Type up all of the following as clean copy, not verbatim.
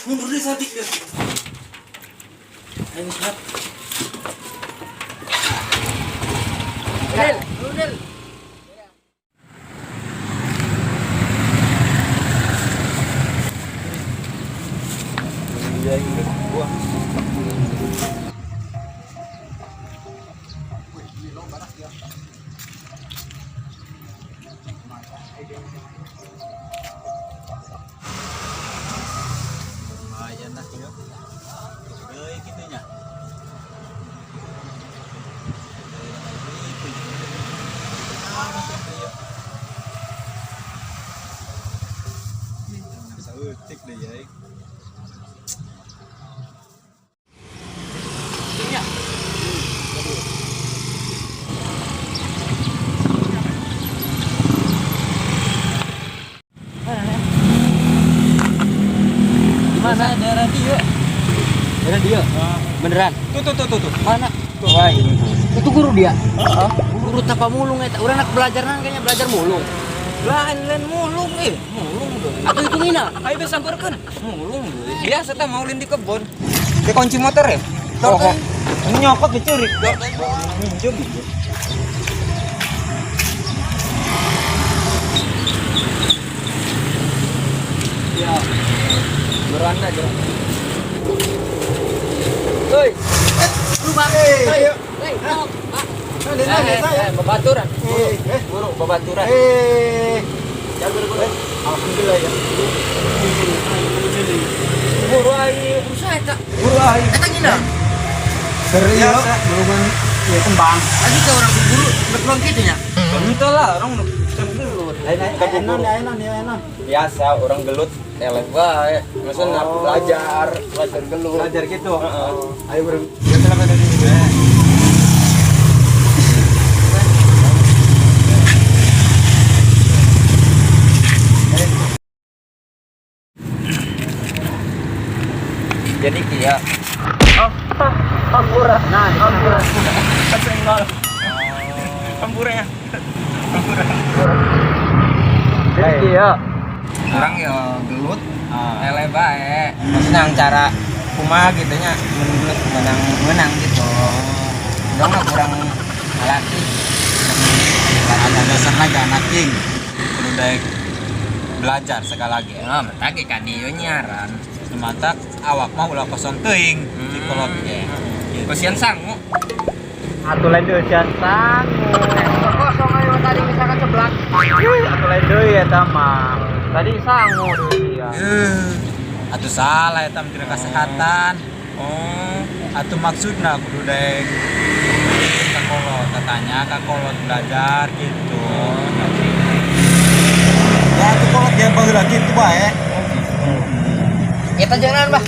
Mundur deh saeutik deh. Ayo siap. Del, Del. Lumayan lah ya. Deui kitu nya. Saeutik deh ya. Nya. Gimana daerah dia? Daerah dia? Beneran? Tuh tuh tuh tuh tuh. Mana? Tuh wah ini tuh. Itu guru dia. Guru tapa mulung eta. Urang nak belajar nang kayaknya belajar mulung. Lain lain mulung eh. Mulung deh. Atau itu ngina? Ayo bisa samperkeun. Mulung deh. Biasa tah maulin di kebon. Ke kunci motor ya? Oh, Oh, nyokot dicuri. Minjem. Ya. Beranda aja. Hei. Rumah. Ayo. Hei, stop. Ah. Eh, babaturan. Eh, Buru, babaturan. eh, Jago buru. alhamdulillah ya. Buru aing. Urusan eta. Buru aing. Eta ngina. Serius, belum ya kembang. Lagi ke orang guru berpeluang gitu nya. Bentar lah, orang nu gelut. Lain Kan enak, enak, enak. Biasa orang gelut eleh bae. Maksudnya Oh. belajar, belajar gelut. Belajar gitu. Heeh. Ayo buru. Ya silakan dari sini. Jadi kia. Oh, hampura. Nah, Hampura. Kesenggol. Hampura ya. Hampura. Jadi kia. Orang ya gelut, eleh bae. Maksudnya yang cara kumaha gitu nya mun gelut menang menang gitu. Urang mah kurang ngalatih. Ada dasarnya gak anak king. Kudu daek belajar sekali lagi. Ya, mentak ge ka dieu nyaran. Semantak awak mah ulah kosong teuing di kolot ge. Kasihan sangu. Atuh lain deui sian sangu. Kosong ayo tadi misalkan sebelah. Atuh lain deui eta mah. Tadi sangu dia. Atuh salah eta mah tina kesehatan. Oh. Atuh maksudna kudu daek ka kolot, katanya ka kolot belajar gitu. Ya atuh kolot ge baheula kitu bae. Eta jangan, Bah.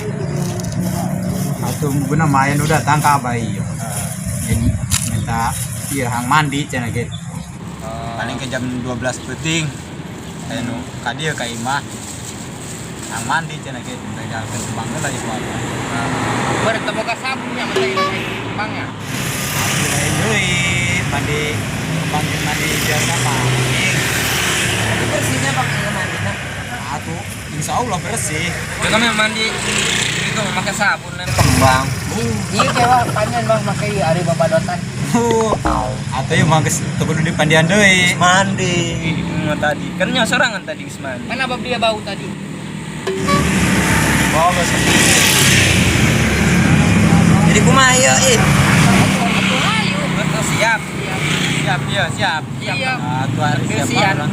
Atuh guna main udah tangka abah ieu. Jadi minta ieu hang mandi cenah gitu. Paling ke jam 12 peuting. Aya nu ka dieu ka imah. Hang mandi cenah gitu, minta jalan kembang heula ieu mah. Bar teu boga sabunnya mata ini kembangnya. Lain deui mandi kembang mandi biasa mah. Tapi bersihnya pakai mandina. Atuh insya Allah bersih. Ya kan mandi itu memakai sabun lain kembang. Iya kewa panjang Bang make ieu ari babadotan. Atau ya mah geus teu kudu dipandian deui. Mandi mau tadi. Kan nyawa sorangan tadi geus mandi. Kan abab dia bau tadi. Oh, geus. Jadi kumaha ieu ih? Atuh ayo. Betul siap. Siap, iya, siap. Siap. Atuh hari siap Siap. orang.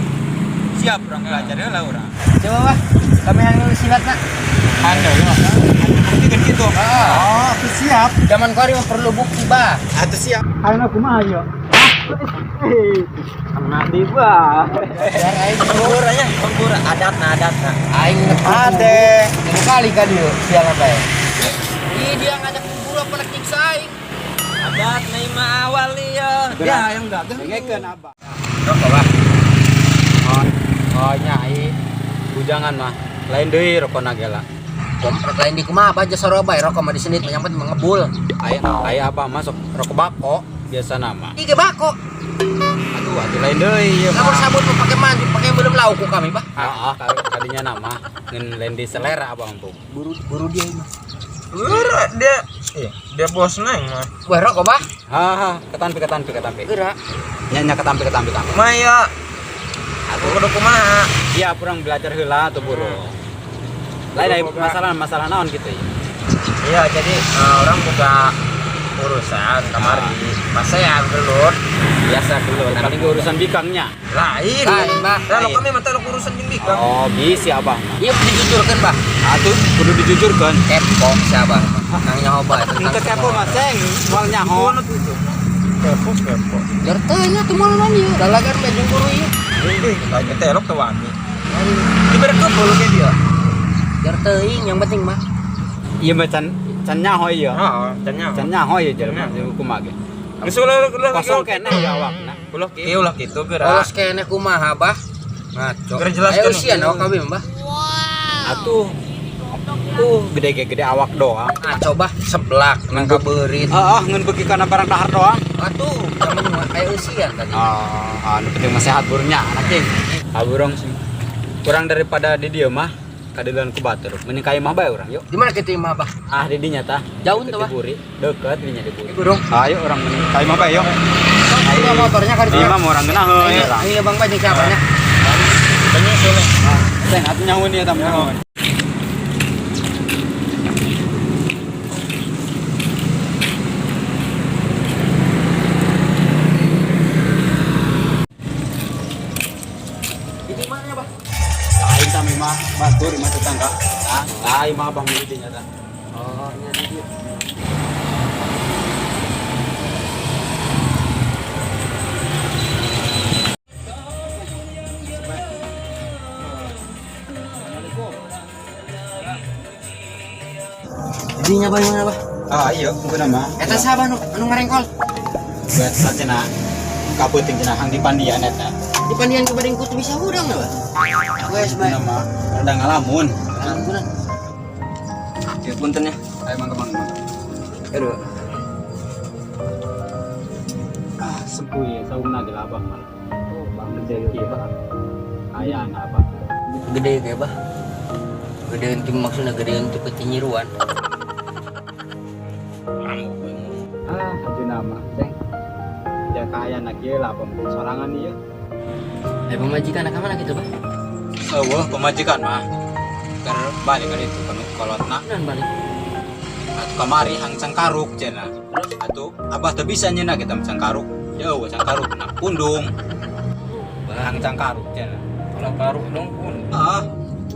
Siap urang belajar heula urang. Coba Bah, kami yang nulis silatna. Anda ya. Buktikan gitu. Oh, aku siap. Zaman kori mah perlu bukti, Bah. Atuh siap. Ayo kumaha yo? Mandi bah. Biar aing Hampuranya, hampura adatna adatna. aing Ade. Tiga kali kan dia sialan bae. Ih, dia ngajak guru apa nak nyiksa aing. Adatna imah awal ieu. Ya yang dagang. Dengekeun abah. Rokok bah. Oh, nyai. Bujangan mah. Lain deui rokona ge lah. Rokok lain di kumaha apa aja soro bae rokok mah di sini yang penting mah ngebul. Aya aya abah masuk rokok bako biasa nama. Ih, ge bako. Atuh atuh lain deui ieu Lamun mah. sabun mah pake mandi, pake belum lauk ku kami, Bah. Heeh, kadinya nama ngan lain di selera abang tuh. Buru buru dia mah. Geura dia. Iya, dia bos neng mah. Wah, rokok, Bah. Ha ha, ketampi ketampi ketampi. Geura. Nya nya ketampi ketampi ketampi. Mah ya. Aku kudu kumaha? Iya, kurang belajar heula tuh buru. Lain dari masalah masalah naon gitu ya. Iya, jadi orang buka urusan kamari. Pasean gelut. Biasa gelut. Paling urusan bikangnya. Lain. Lain, Bah. Lalu kami mah teu urusan jeung bikang. Oh, bisi abah mah. Ieu dijujurkeun, Bah. Atuh kudu dijujurkeun. Kepo siapa? Nang nyaho bae tentang Teu kepo mah seng, moal nyaho. Kepo kepo. Jar teh nya teu moal ieu, lalagan bae jeung guru ieu. Ih, lagi telok tuh wani. Diberi kebul ke dia. Jar teuing yang penting mah. Ieu mah can can nyaho ieu. Heeh, can nyaho. Can nyaho ieu jelema kumaha ge. Geus ulah ulah Kosong keneh ya awakna. Ulah kieu ulah kitu geura. Polos keneh kumaha, Bah? Ngaco. Geura jelaskeun. Ayo usia no kawin, Bah. Atuh. Tuh gede ge gede awak doang. Ngaco, Bah, seblak nang kabeurit. Heeh, ngeun beuki kana barang dahar doang. Atuh, zaman mah aya usian tadi. Ah, anu penting mah sehat burungnya anak cing. Ah burung sih. Kurang daripada di dieu mah kadeuleuan ku batur. Mending ka imah bae urang yuk. Di mana kitu imah, Bah? Ah di dinya tah. Jauh Deket tuh, Bah. di Buri. Deket dinya di Buri. Burung. Ayo urang mending ka imah bae yuk. Ayo motornya kan Di imah mah urang ngeunaheun Ayo, urang. ayo Bang Bay jeung siapa nya? Penyusul. Seng atuh nyahoeun ieu tah nyahoeun. Di mana, Bah? Aing tah mah batur imah tetangga. Ah, imah abah milik dinya tah. Oh, nya di dieu. Dinya Bah mana, Bah? Ah iya, mungkin mah. Eta saha nu anu ngarengkol? Buat cenah kapeuting cenah hang di pandian eta. Di pandian ke badeng kutu bisa hudang lah, Bah. Wes, bae. Mah rada ngalamun. Ngalamun. Ya punten ya. Ayo mangga mangga. Aduh. Ah, sepuh ya, saungna ge abah mah. Oh, bang gede kieu bah. Aya anak abah. Gede ge, Bah. Gede enti maksudna gede enti petinyiruan. Ah, haju nama, Ceng. Ya kaya anak ieu lah pemimpin sorangan ieu. Eh, pamajikan ka mana gitu, Bah? Eueuh, pamajikan mah. Keur balik ka ditu kami kolotna. Nan balik. Atuh kamari hang cangkaruk cenah. Atuh abah teu bisa nyeuna kita cangkaruk. Jauh cangkaruk na pundung. Hang cangkaruk cenah. Ulah karuk dong pun. Ah,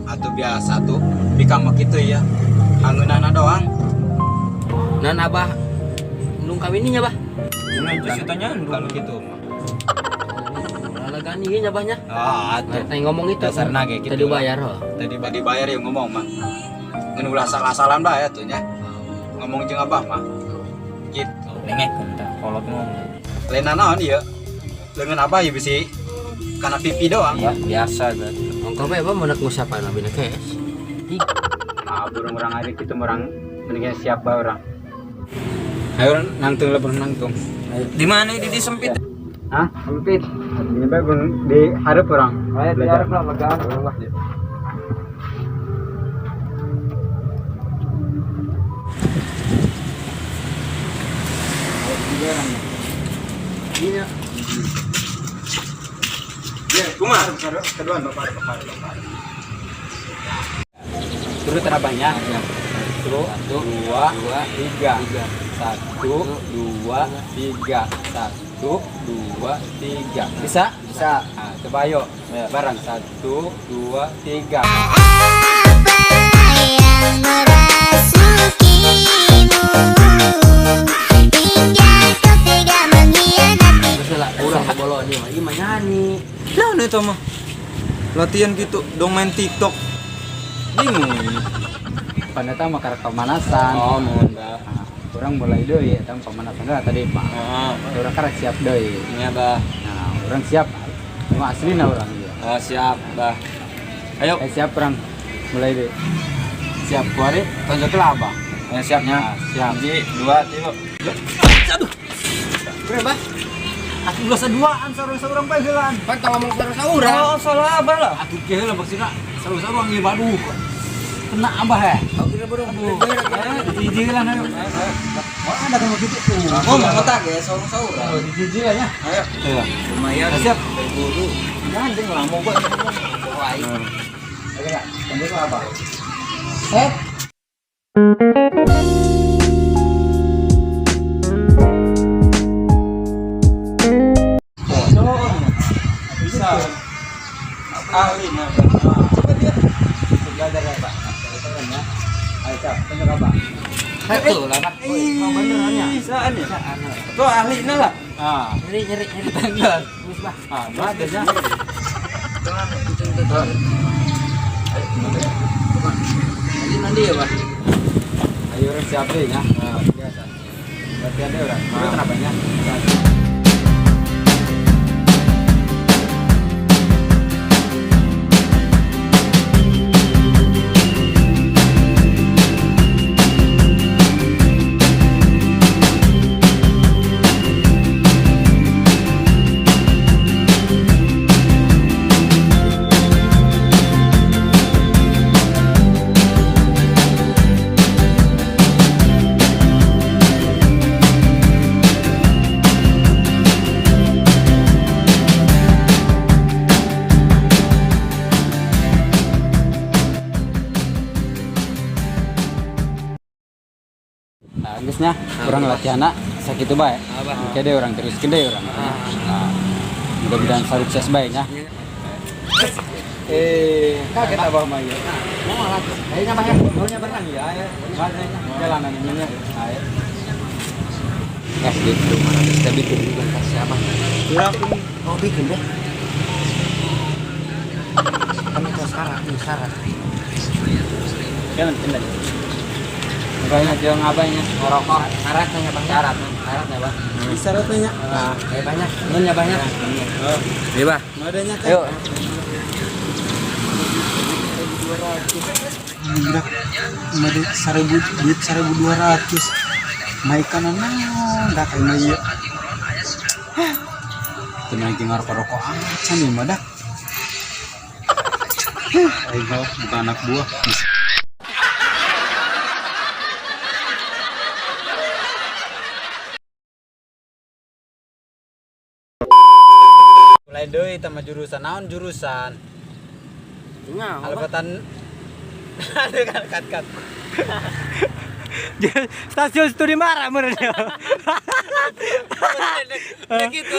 atuh biasa tuh bikang mah kitu ya. Hangeunana doang. Nan abah nung kawin nya, Bah. Ini itu tanya Kalau gitu mah. Lalagan ieu nya, Bah nya. Ah, atuh. Tadi ngomong itu. Dasarna ge kitu Tadi lah. bayar, ho. Tadi tadi bayar yang ngomong mah. Ngan ulah salah-salan bae atuh nya. Ngomong jeung abah mah. Gitu. Lengek tah kolot ngomong. Lain naon ieu. Leungeun abah ieu bisi kana pipi doang. Iya, biasa berarti. Ongko bae Bah mun ngusapan abina kes. Ah, burung orang hari kitu orang mendingan siap bae urang. Ayo urang nangtung lah burung nangtung. Di mana di sempit? Hah? Sempit. Artinya bae burung di hareup urang. Ayo di hareup lah lega. Iya. Ya, kumaha? Kedua, bapak, bapak, bapak. Turut terabahnya. Satu, dua, tiga. Satu, dua, tiga. Satu, dua, tiga. Bisa? Bisa. Nah, coba ayo. Bareng. Satu, dua, tiga. Apa yang merasukimu hingga kau tega mengkhianati? Terus lah urang bobolo ieu mah ieu mah nyanyi. Nah, itu mah. Latihan gitu, dong main TikTok. Bingung ini. Paneta mah karek pemanasan. Oh, mohon bah. Nah, urang mulai deui eta pemanasan heula tadi, Pak. Oh, Urang karek siap deui. iya bah. Nah, urang siap. Cuma aslina urang ieu. Oh, siap bah. Ayo, Eh, siap urang. Mulai deh. siap kuari. Tonjok lah, Abah. Ayo siapnya. Nah, siap. Hiji, dua, tilu. Berapa? Atuh ulah saduaan saurang-saurang bae heulaan. Pan tong ngomong saurang-saurang. Oh, salah abah lah. Atuh kieu heula maksudna saurang-saurang ieu baduh. Kena abah ya. Aku kira baru. Hiji lah ayo. Oh, ada kan begitu tuh. Oh, mau tak ya saurang-saurang. Oh, hiji lah ya. Ayo. Ayo. Lumayan. Siap. Berburu. Jangan deh ngelamun gua. Bawa aing. Oke lah, tunggu apa? Set. Bisa. Ahli nah. Coba dia. Belajar ya, Pak. Ya. Ayo, siap. Tunjuk apa? Satu lah, Pak. Oh, beneran ya? Bisaan ya? Tuh ahli lah. Ah. Nyeri nyeri nyeri. Tanggal. Terus bah. Ah, ada ya. Nanti mandi ya, Pak. Ayo orang siap deh ya. Biasa. Berarti ada orang. Terus kenapa ya? Nah, geusnya kurang latihan sakitu bae. Abah. Oke deh orang terus gede orang. Nah, mudah-mudahan sukses bae nya. Kaget abah mah ya. Mau lah. Ayo nyapa ya. Mau berenang ya, ya. Jalanan ini ya. Ayo. Gitu 500 teh bikin juga kasih abah. Oh, bikin deh. Kan itu syarat, ini syarat. Jalan pindah. Makanya jeung abahnya ngerokok. Syaratnya Bang. Syarat, syaratnya, Bang. Syaratnya. Nah, kayak banyak. Nun ya banyak. Iya, Bang. Madanya kan. Ayo. Budak made 1000 duit 1200. Maikan naon dak aing mah ieu. Teu lagi ngarokok-rokok acan ieu mah dak. Aing mah bukan anak buah. Mulai deui tah jurusan naon jurusan? Nya, Alebatan aduh kan kat kat. Stasiun studi marah meureun. Gitu.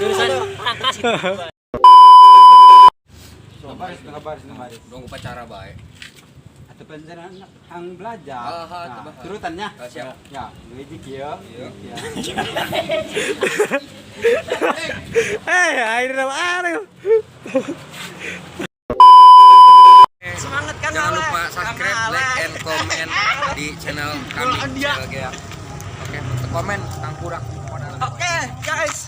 Jurusan rangkas gitu. Baris baris baris. Dong upacara bae. Atau penjara hang belajar. Ah, ah, Nah, coba. turutannya. Ah, siap. Ya, hiji kieu. Iya. Ya. Akhirnya aduh. Semangat kan. Jangan lupa subscribe, like, and comment di channel kami. Channel Gea. Oke, untuk komen Kang Kurak. Oke, guys.